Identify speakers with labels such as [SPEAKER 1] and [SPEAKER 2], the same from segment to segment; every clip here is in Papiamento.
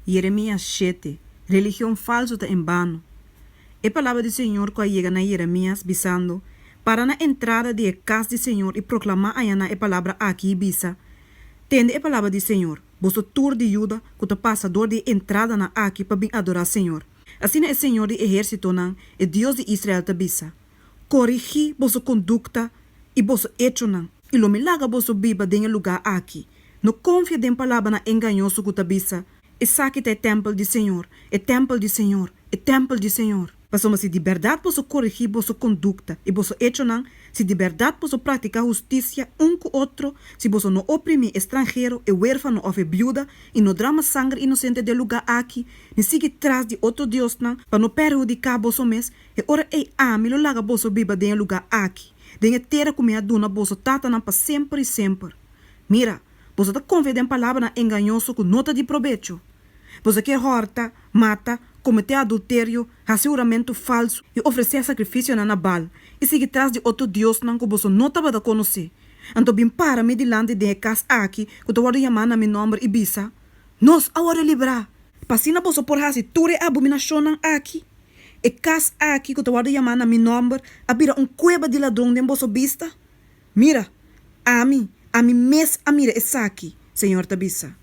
[SPEAKER 1] Yeremías shete, Religion falsu ta en bano. E palabra di señor ku a yega na Yeremías, bisando, Para na entrada di e kas di señor i proklamá ayanan e palabra aki i bisa, Tende e palabra di señor, boso tur di Juda ku ta pasa dor di e entradanan aki pa bin adorá señor. Asina e señor di ehérsitonan, e Dios di Israel, ta bisa, Korigí boso kondukta i boso echonan, i lo mi laga boso biba den e lugá aki. No konfia den palabranan engañoso ku ta bisa, Esaki ta e tèmpel di señor, e tèmpel di señor, e tèmpel di señor! Pasobra si di bèrdat boso korigí boso kondukta i boso echonan, si di bèrdat boso praktiká hustisia un ku otro, si boso no oprimí e stranhero, e wérfano òf e biuda, i no drama sanger inosente den e lugá aki, ni sigui tras di otro diosnan pa no perhudiká boso mes, E ora ei ami lo laga boso biba den e lugá aki, den e tera ku mi a duna boso tatanan pa semper i semper. Mira, boso ta konfia den palabranan engañoso ku no ta di probecho. Boso kier hòrta, mata, kometé adulterio, hasi huramentu falsu i ofresé sakrifisionan na Baal i sigui tras di otro diosnan ku boso no tabata konosé. Anto bin para mi dilanti den e kas aki ku ta wòrdu yamá na mi nòmber i bisa, Nos a wòrdu librá! Pa asina boso por hasi tur e abominashonnan aki? E kas aki ku ta wòrdu yamá na mi nòmber a bira un kueba di ladron den boso bista? Mira, ami, ami mes a mira esaki, Señor ta bisa.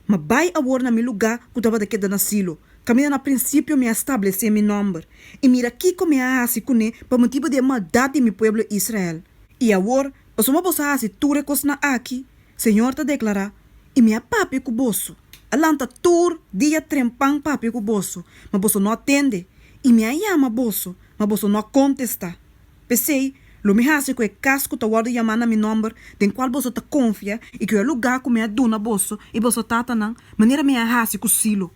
[SPEAKER 1] Ma bai awor na mi lugá ku tabata keda na Silo, kaminda na prinsipio mi a stablesé mi nòmber, i mira kiko mi a hasi kuné pa motibu di e maldat di mi pueblo Israel. I awor, pasobra boso a hasi tur e kosnan aki, Señor ta deklará, i mi a papia ku boso, a lanta tur dia trempan papia ku boso, ma boso no a tende, i mi a yama boso, ma boso no a kontestá. P'esei, lo mi hasi ku e kas ku ta wòrdu yamá na mi nòmber, den kual boso ta konfia, i ku e lugá ku mi a duna boso i boso tatanan, manera mi a hasi ku Silo.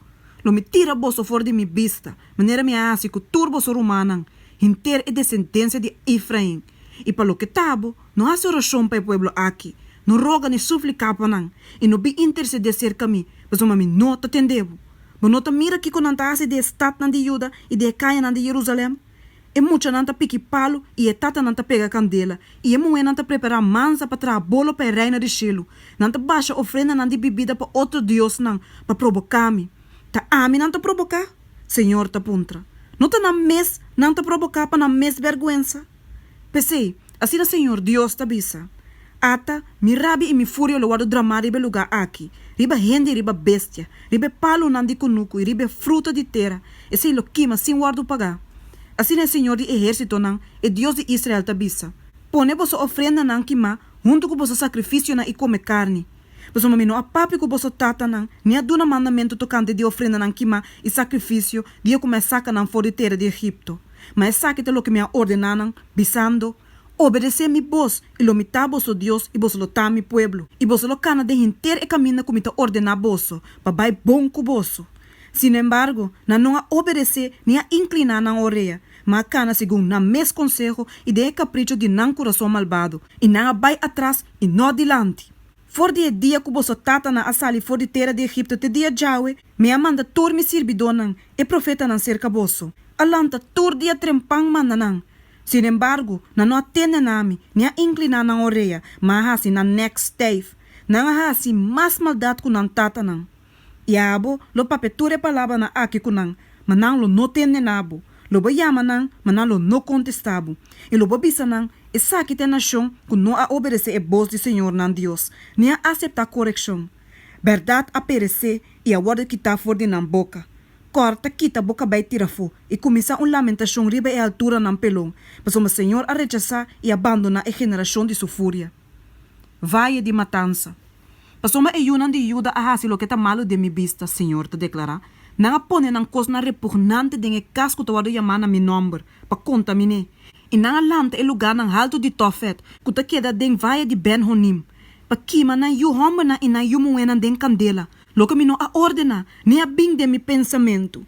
[SPEAKER 1] Lo mi tira boso for di mi bista, manera mi a hasi ku tur boso rumannan, henter e desendensia di Efrain. I pa loke ta bo, no hasi orashon pa e pueblo aki, no roga ni sufliká pa nan, i no bin intersedé serka mi, pasobra mi no ta tende bo. Bo no ta mira kiko nan ta hasi den e statnan di Juda i den e kayanan di Jerusalèm? E muchanan ta piki palu i e tatanan ta pega kandela, i e muhénan ta prepará mansa pa traha bolo pa e Reina di Shelu. Nan ta basha ofrendanan di bibida pa otro diosnan pa proboká mi. Ta ami nan ta proboká? Señor ta puntra. No ta nan mes nan ta proboká pa nan mes bèrgwensa? P'esei, asina Señor Dios ta bisa, Ata, mi rabia i mi furia lo wòrdu dramá riba e lugá aki, riba hende i riba bestia, riba e palunan di kunuku i riba e fruta di tera, esei lo kima sin wòrdu pagá. Asina e Señor di ehérsitonan, e Dios di Israel, ta bisa, Pone boso ofrendanan kimá huntu ku boso sakrifisionan i kome karni. Pasobra mi no a papia ku boso tatanan, ni a duna mandamentu tokante di ofrendanan kimá i sakrifisio dia ku mi a saka nan for di tera di Egipto. Ma esaki ta loke mi a ordená nan, bisando, Obedesé mi bos, i lo mi ta boso Dios i boso lo ta mi pueblo, i boso lo kana den henter e kaminda ku mi ta ordená boso, pa bai bon ku boso. Sinembargo, nan no a obedesé ni a inkliná nan orea, ma a kana segun nan mes konseho i den e kapricho di nan kurason malbado, i nan a bai atras i no dilanti. For di e dia ku boso tatanan a sali for di tera di Egipto te dia djawe, mi a manda tur mi sirbidónan, e profetanan, serka boso. A lanta tur dia trempan manda nan. Sinembargo, nan no a tende na mi, ni a inkliná nan orea, ma a hasi nan nèk stijf. Nan a hasi mas maldat ku nan tatanan. I abo lo papia tur e palabranan aki ku nan, ma nan lo no tende na bo. Lo bo yama nan, ma nan lo no kontestá bo. I lo bo bisa nan, Esaki ta e nashon ku no a obedesé e bos di señor nan Dios, ni a aseptá korekshon. Bèrdat a peresé i a wòrdu kitá for di nan boka. Kòrta kita bo kabei tira afó i kuminsá un lamentashon riba e alturanan pelon, pasobra señor a rechasá i a bandoná e generashon di su furia. Vaye di matansa. Pasobra e yunan di Juda a hasi loke ta malu den mi bista, señor ta deklará, nan a pone nan kosnan repugnante den e kas ku ta wòrdu yamá na mi nòmber, pa kontamin'é, I nan a lanta e lugánan haltu di Tòfèt, ku ta keda den vaye di Ben-Honim, pa kima nan yu hòmbernan i nan yu muhénan den kandela, loke mi no a ordená, ni a bin den mi pensamentu.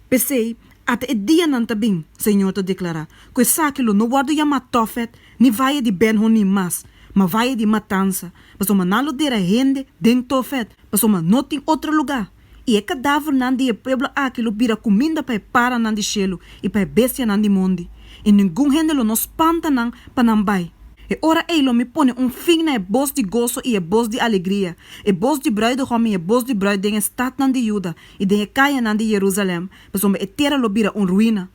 [SPEAKER 1] P'esei, ata e dianan ta bin, Señor ta deklará, ku esaki lo no wòrdu yamá Tòfèt ni vaye di Ben-Honim mas, ma vaye di matansa, pasobra nan lo dera hende den Tòfèt, pasobra no tin otro lugá. I e kadavernan di e pueblo aki lo bira kuminda pa e paranan di shelu i pa e bestianan di mondi, i ningun hende lo no spanta nan pa nan bai. E ora ei lo mi pone un fin na e bos di goso i e bos di alegria, e bos di brùidehòm i e bos di brùit den e statnan di Juda i den e kayanan di Jerusalèm, pasobra e tera lo bira un ruina.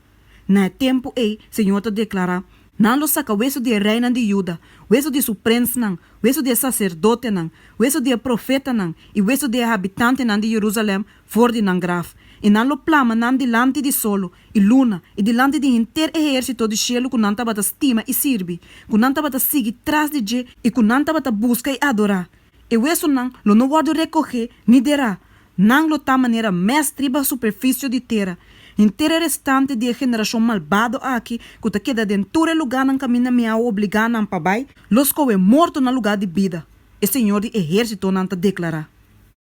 [SPEAKER 1] Na e tempu ei, Señor ta deklará, nan lo saka wesu di e reinan di Juda, wesu di su prensnan, wesu di e saserdotenan, wesu di e profetanan i wesu di e habitantenan di Jerusalèm for di nan graf, i nan lo plama nan dilanti di solo i luna i dilanti di henter e ehérsito di shelu ku nan tabata stima i sirbi, ku nan tabata sigui tras di dje i ku nan tabata buska i adorá. E wesunan lo no wòrdu rekogé ni derá, nan lo ta manera mèst riba superfisio di tera. Henter e restante di e generashon malbado aki ku ta keda den tur e lugánan kaminda mi a obligá nan pa bai, lo skohe morto na lugá di bida, e Señor di ehérsitonan ta deklará.